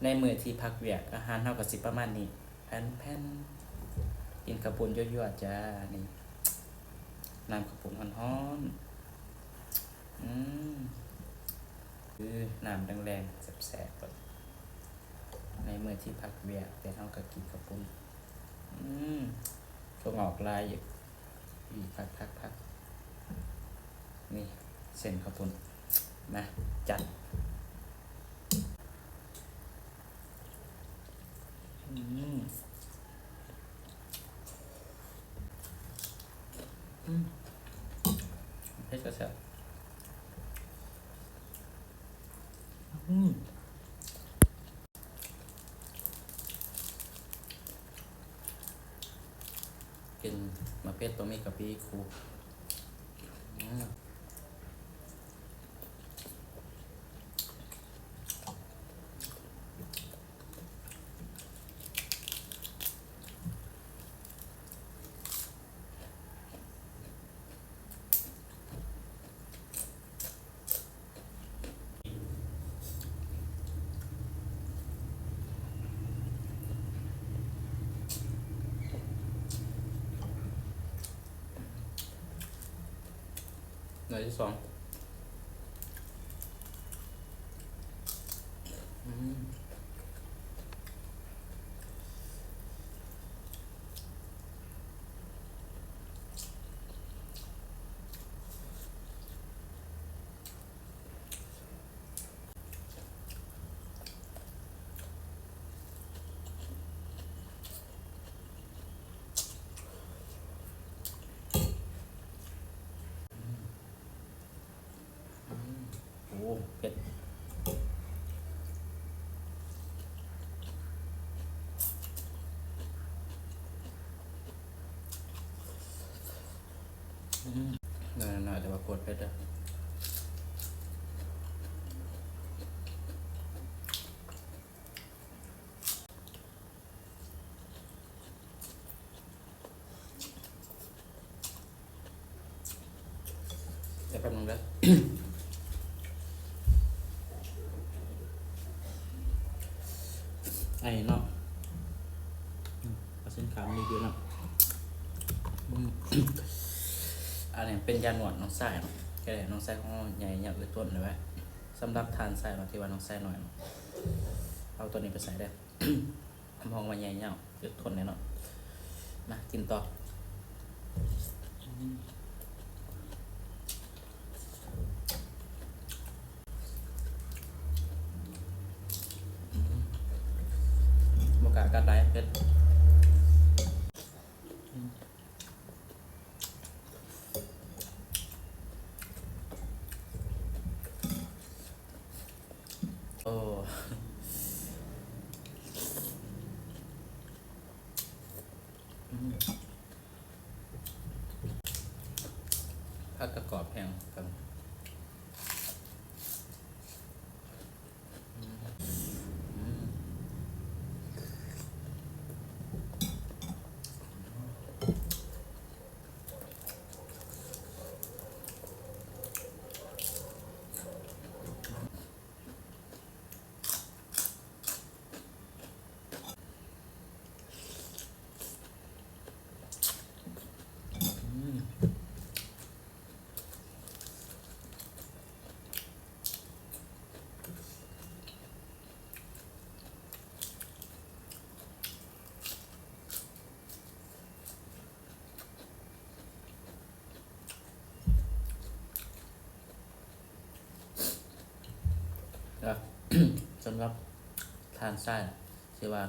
ໃນມື້ທີ່ພັກວຽກ ອາຫານເຮົາກໍຊິປະມານນີ້ ແຜ່ນໆ ກິນເຂົ້າປຸ້ນຍົວໆ ຈ້າ. ນີ້ ນ້ຳເຂົ້າປຸ້ນຮ້ອນໆ ອືມ ຄືນ້ຳແລງໆ ແຊບໆ ໃນມື້ທີ່ພັກວຽກ ແຕ່ເຮົາກໍກິນເຂົ້າປຸ້ນ ອືມ ຖົ່ວງອກຫຼາຍຢູ່ ອີ ພັກໆໆ ນີ້ເສັ້ນເຂົ້າປຸ້ນ ມາ ຈັດ ອືມ ອືມ ເຜັດກໍແຊບ ອືມ ກິນໝາກເຜັດຕ້ອງມີກະປິຄູ່ ອືມ. ໜ່ວຍທີສອງ ອືມ ອືມ ໂອ້ ເຜັດ ອືມ ໜ້ອຍໆ ແຕ່ວ່າໂຄດເຜັດເດີ້. ດຽວແປັບໜຶ່ງເດີ້ ອັນນີ້ເນາະ ອືມ ເອົາເສັ້ນຂາມາຣີວິວເນາະ ອືມ ອັນນີ້ເປັນຢານວດນ້ອງຊາຍເນາະ ແຕ່ນ້ອງຊາຍຂອງເຮົາໃຫຍ່ຍາວອຶດທົນເລີຍ ສຳລັບທ່ານຊາຍເນາະ ທີ່ວ່ານ້ອງຊາຍນ້ອຍເນາະ ເອົາໂຕນີ້ໄປໃສ່ເດີ້. ຮັບຮອງວ່າໃຫຍ່ຍາວ ອຶດທົນແນ່ນອນ. ມາກິນຕໍ່. ບໍ່ກ້າກັດຫຼາຍ ເຜັດ. ໂອ້ ອືມ ຜັກກະກອບແຮງ. ກໍສຳລັບທ່ານຊາຍ ທີ່ວ່າ